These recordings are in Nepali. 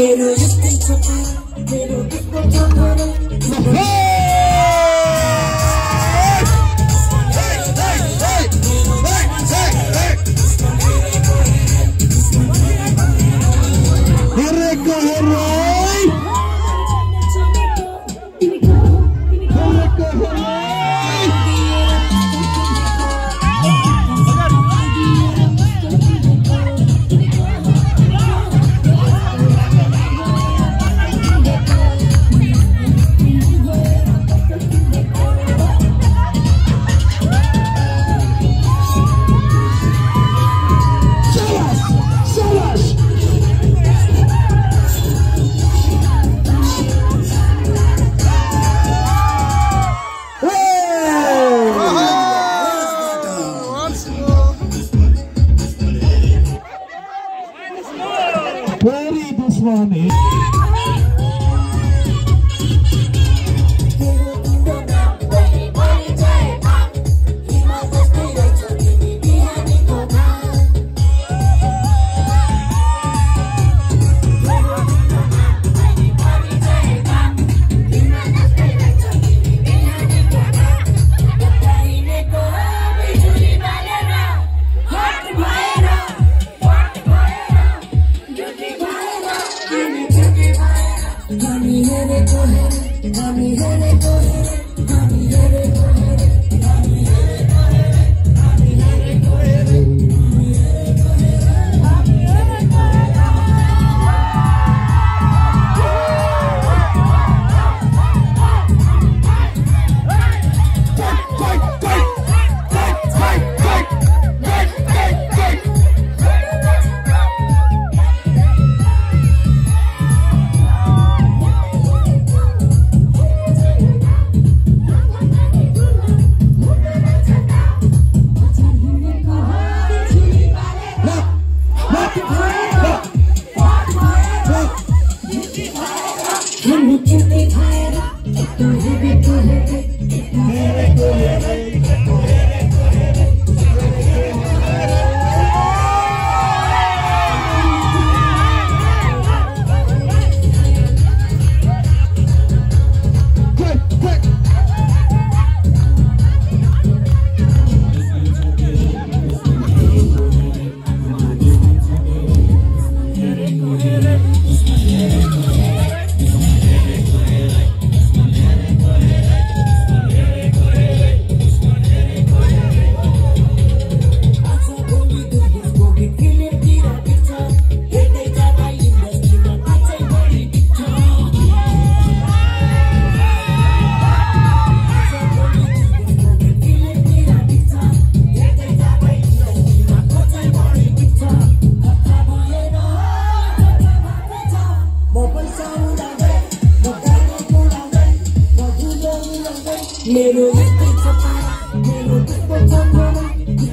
मेरो यस्तै छ मेरो दुःख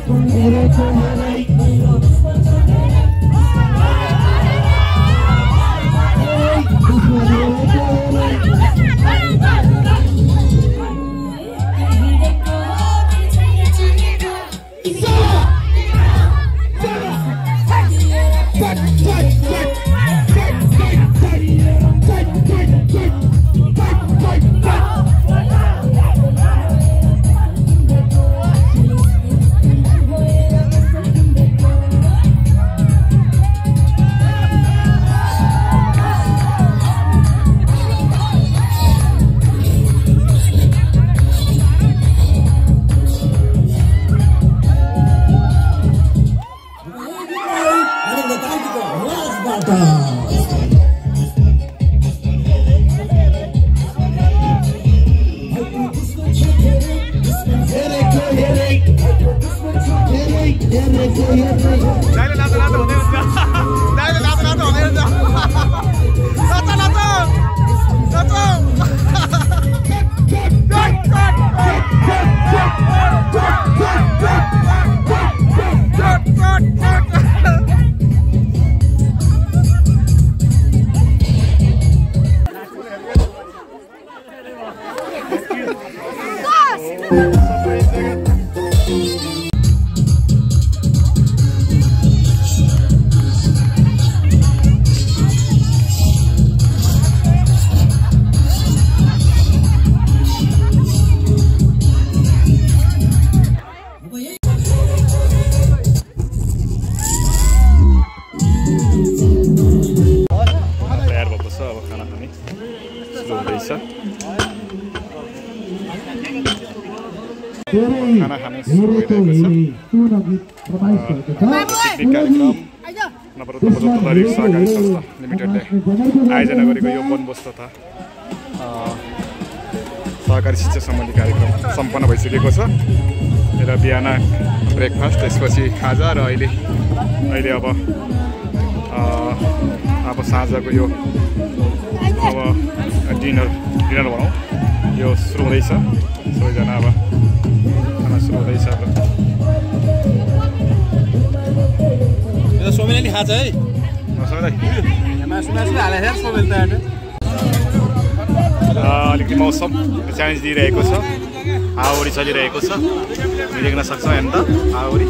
छोडेर खाना खाने सुरु भइरहेको छ पिकनिक कार्यक्रम नवरत्न दरी सहकारी संस्था लिमिटेडले आयोजना गरेको यो वनभोज तथा सहकारी शिक्षा सम्बन्धी कार्यक्रम सम्पन्न भइसकेको छ र बिहान ब्रेकफास्ट त्यसपछि खाजा र अहिले अब साँझको यो अब डिनर भनौँ यो सुरु हुँदैछ सबैजना अब खाना सुरु हुँदैछ अब सोमेलले खान्छ है अलिकति मौसम च्यालेन्ज दिइरहेको छ हावाहुरी चलिरहेको छ देख्न सक्छौँ हेर्नु त हावाहुरी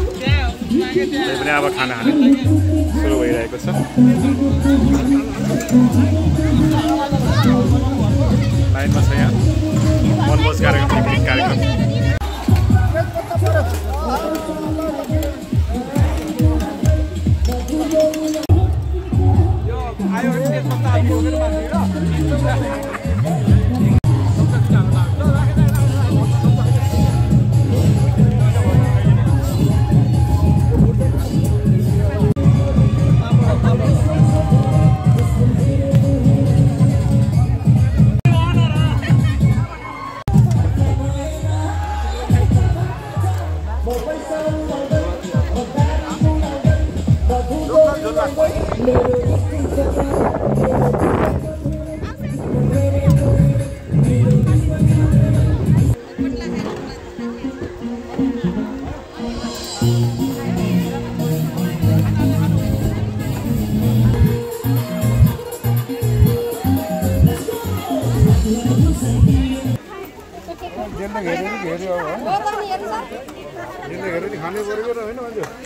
त्यही पनि अब खाना खाने सुरु भइरहेको छ लाइनमा छ यहाँ वनभोज कार्यक्रम पिकनिक कार्यक्रम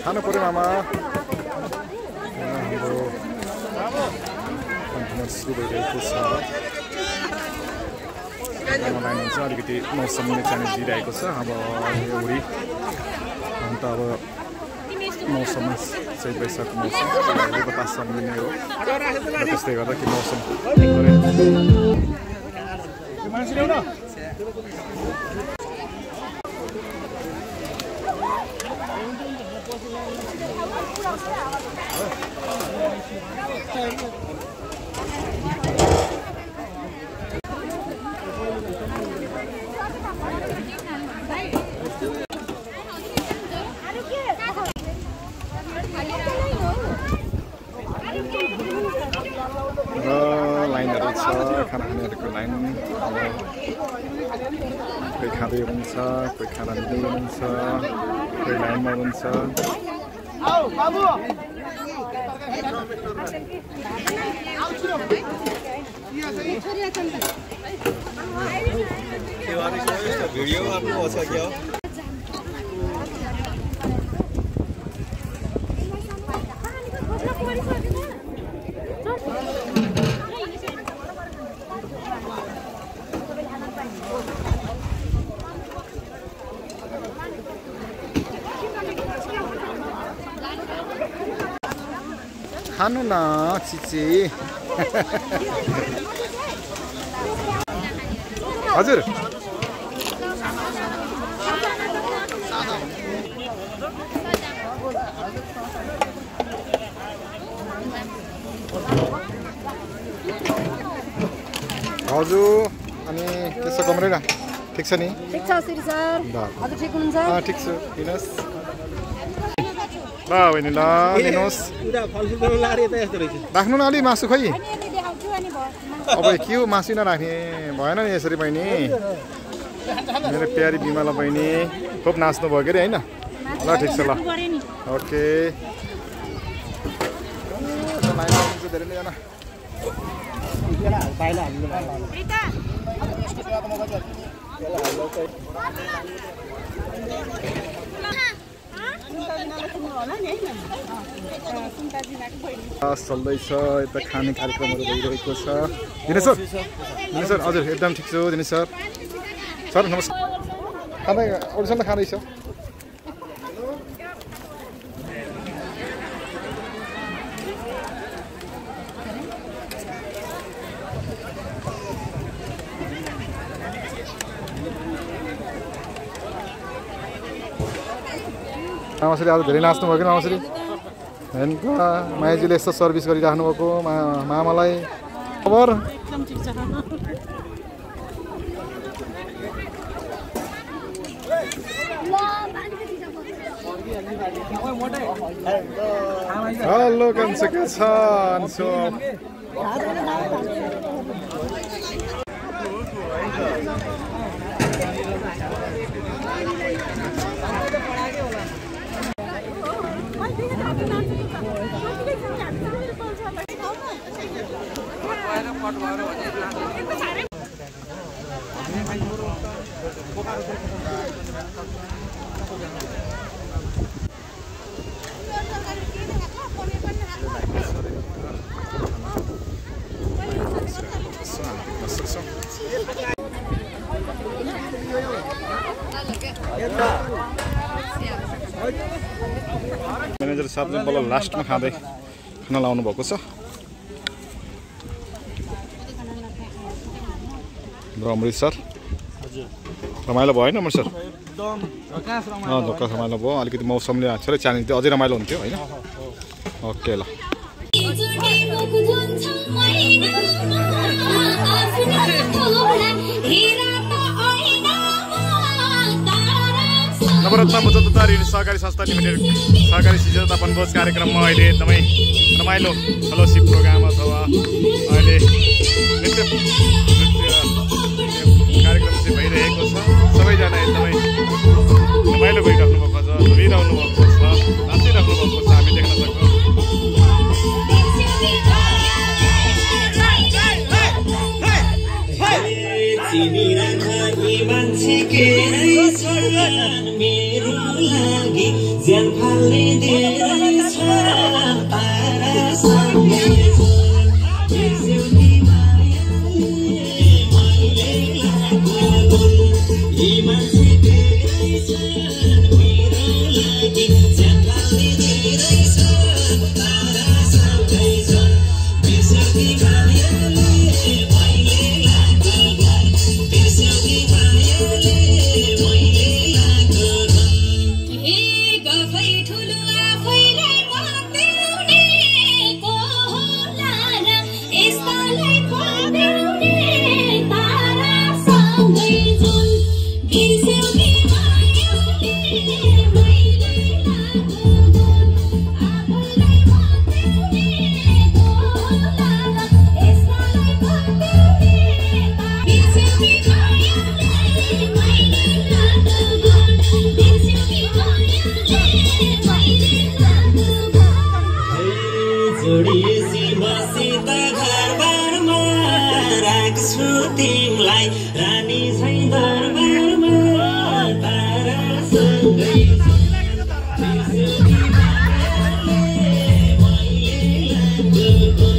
खानु पर्यो मामा सुरु भइरहेको छ लाइन हुन्छ अलिकति मौसमले च्यालेन्ज दिइरहेको छ अब वरि अन्त अब मौसममा चैत वैशाखको मौसम बतास सम्मिने हो त्यस्तै गर्दा कि मौसम लाइनहरू छ खाना खानेहरूको लाइन कोही खाँदै हुनुहुन्छ कोही खाना लिँदै हुनुहुन्छ कोही लाइनमा हुनुहुन्छ खानु न चिची हजुर हजुर अनि के छ कमरेला ठिक छ नि ठिक छ श्री सर हजुर ठिक हुनुहुन्छ ठिक छु दिनुहोस् ल बहिनी ल दिनुहोस् राख्नु न अलि मासु खै अब के हो मासु नराख्ने भएन नि यसरी बहिनी मेरो प्यारी बिमला बहिनी खुब नाच्नु भयो के अरे होइन ल ठिक छ ल ओके धेरै नैजना चल्दैछ यता खाने कार्यक्रमहरू भइरहेको छ दिनेश सर हजुर एकदम ठिक छु दिनेश सर सर नमस्कार खाँदै अरूसँग खाँदैछ मामाश्री आज धेरै नाच्नु भयो कि मामाश्री हैन त मायाजीले यस्तो सर्भिस गरिराख्नु भएको मामालाई खबर एकदम ठिक छ हेलो कन्से के छ अन्सो म्यानेजर साहबले बल्ल लास्टमा खाँदै खाना लाउनु भएको छ अमृतसर रमाइलो भयो होइन अमृतसर झक्कास रमाइलो भयो अलिकति मौसमले आछरे च्यालेन्ज थियो अझै रमाइलो हुन्थ्यो होइन ओके ल नवरत्न मुजद्ददार सहकारी संस्था लिमिटेड सहकारी सिजता वनभोज कार्यक्रममा अहिले एकदमै रमाइलो फेलोसिप प्रोग्राम अथवा अहिले नृत्य कार्यक्रम चाहिँ भइरहेको छ सबैजना एकदमै रमाइलो गरिराख्नु भएको छ झुलिरहनु भएको छ नाचिराख्नु भएको छ हामी देख्न सक्छौँ मेरो लागि ज्यान फाल्ने धेरै छ तारा सँगै बिर्स्यौनी मायाले मैले लागेको यी मान्छे धेरै छन् मेरो लागि ज्यान फाल्ने धेरै छ तारा सँगै छन् बिर्स्यौनी मायाले मैले लागेको बिर्स्यौनी मायाले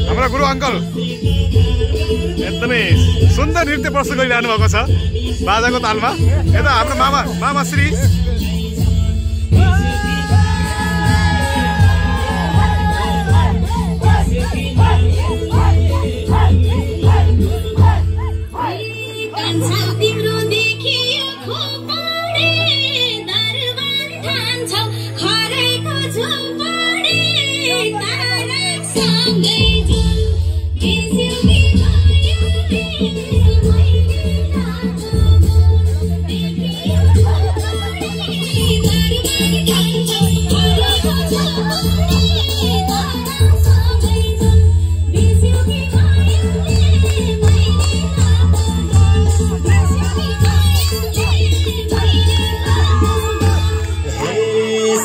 हाम्रो गुरु अङ्कल एकदमै सुन्दर नृत्य प्रस्तुत गरिरहनु भएको छ बाजाको तालमा यता हाम्रो मामाश्री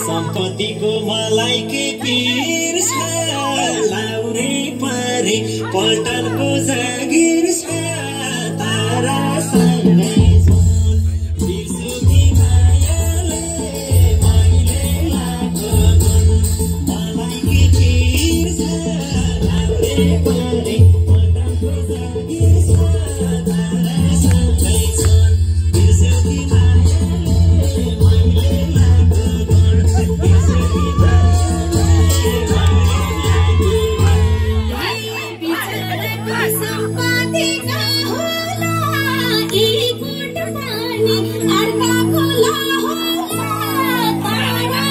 सम्पत्तिको मलाई के पीर छ लाउरे परे पल्टनको जागिर छ तारा सँगै बिर्स्यौनी मायाले मैले लागेको मलाई के पीर छ लाउरे परे पल्टनको जागिर छ तारा सँगै बिर्स्यौनी मायाले मैले अर्काको ला होला तारा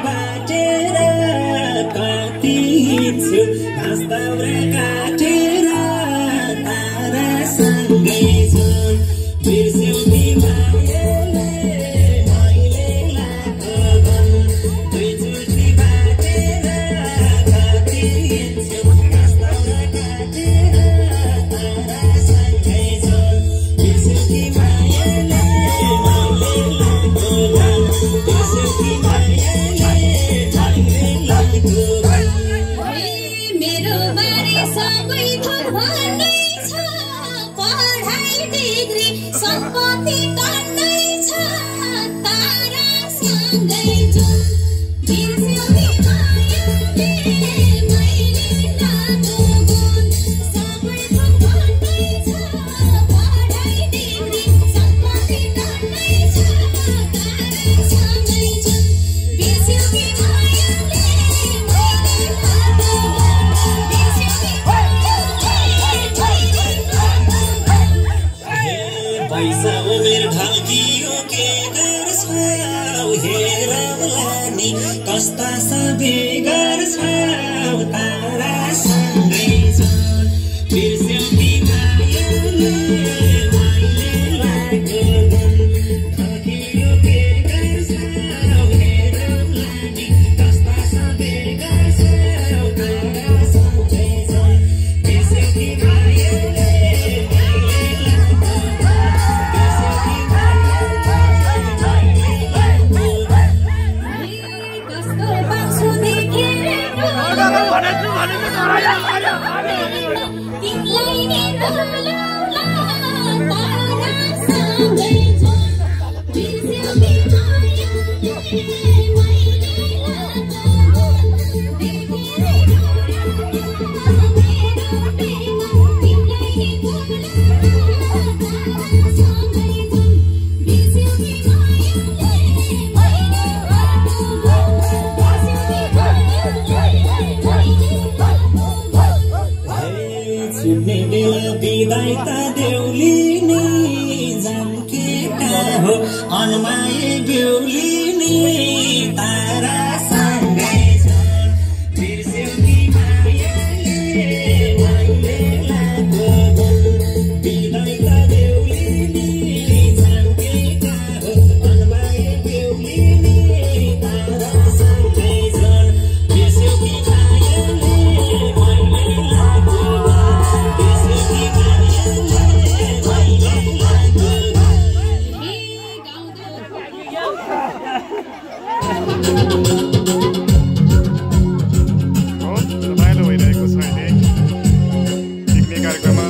बाटेर कति हिँड्छु घाँस दाउरा काटेर तारासँगै जुन बिर्स्यौ तिमीले मैले लाएको गन दुईचोटि बाटेर कति हिँड्छु घाँस दाउरा काटेर तारासँगै जुन बिर्स्यौ तिमीले मैले लाएको गन बिर्स्यौ तिमीले मैले लाएको गन मेरो बारे सबै थोक भन्नै छ पढाइ डिग्री सम्पत्ति टन्नै छ तारासँगै जुन बिर्स्यौ तिमीले मैले लाएको गुण सबै थोक भन्नै छ पढाइ डिग्री सम्पत्ति टन्नै छ तारासँगै जुन बिर्स्यौ तिमीले मैले लाएको पैसा उमेर ढल्कियो के गर्छौ हेरौला नि कस्ता सबै गर्छौ तारासँगै जुन बिर्स्यौ तिमीले मैले लाएको गुण ढल्कियो के गर्छौ हेरौला नि कस्ता सबै गर्छौ तारासँगै जुन बिर्स्यौ तिमीले कस्तो बाँसु देखेर तिमीलाई नि डोलाउला तारासँगै जुन बिर्स्यौ तिमीले मैले लाएको गुण देखेर तिमीलाई नि डोलाउला तारासँगै जुन बिर्स्यौ तिमीले मैले लाएको गुण छुट्ने बेला बिदाई त देउलिनी जानकेटा हो अनुमाए बेउलिनी तारासँगै जुन बिर्स्यौ तिमीले मैले लाएको गुण बिदाई त देउलिनी जानकेटा हो अनुमाए बेउलिनी तारासँगै जुन बिर्स्यौ तिमीले मैले लाएको गुण बिर्स्यौ तिमीले मैले लाएको गुण रमाइलो भइरहेको छ अहिले पिकनिक कार्यक्रममा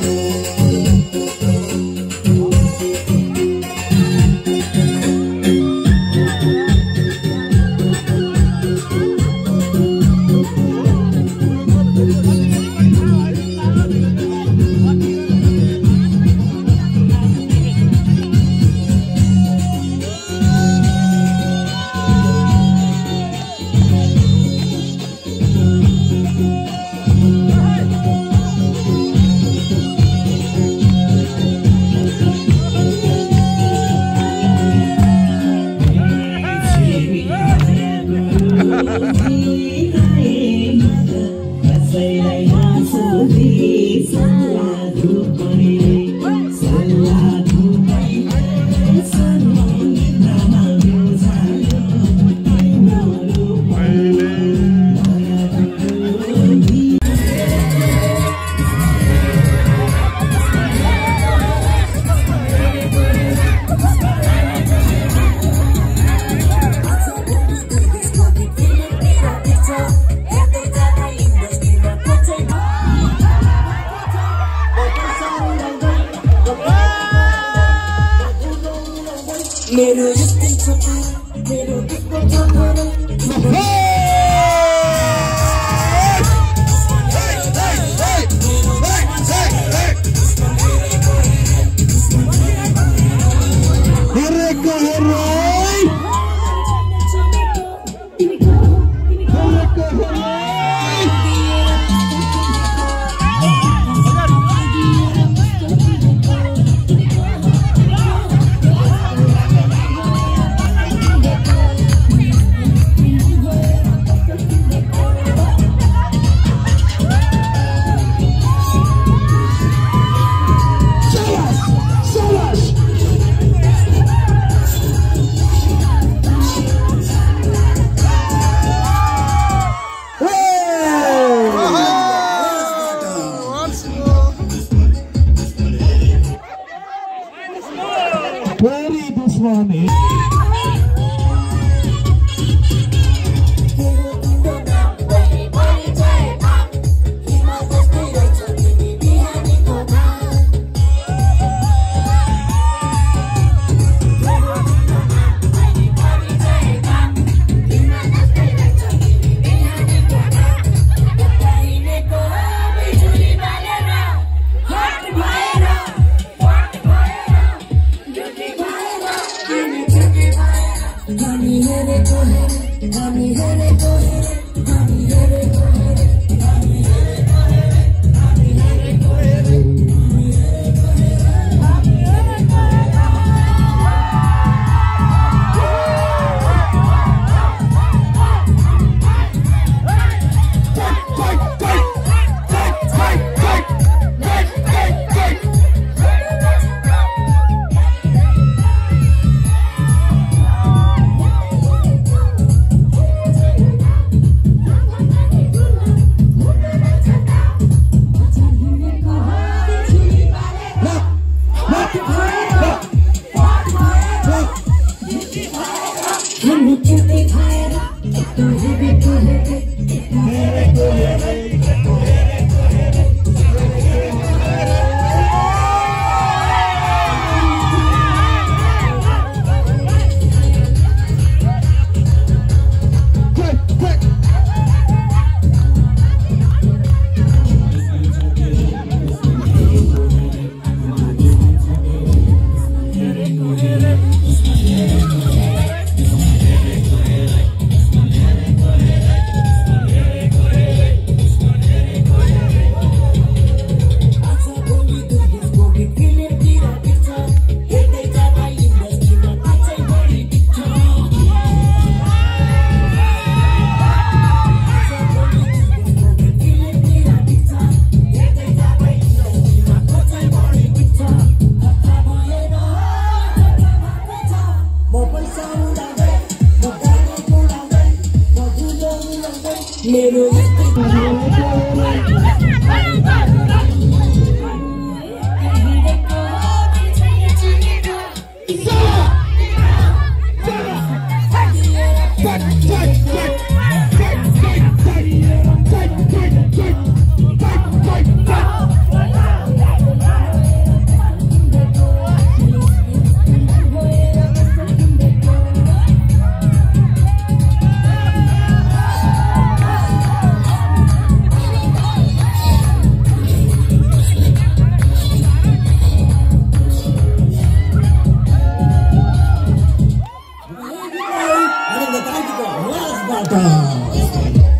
मेरो यस्तै छ मेरो दुःख छ Ada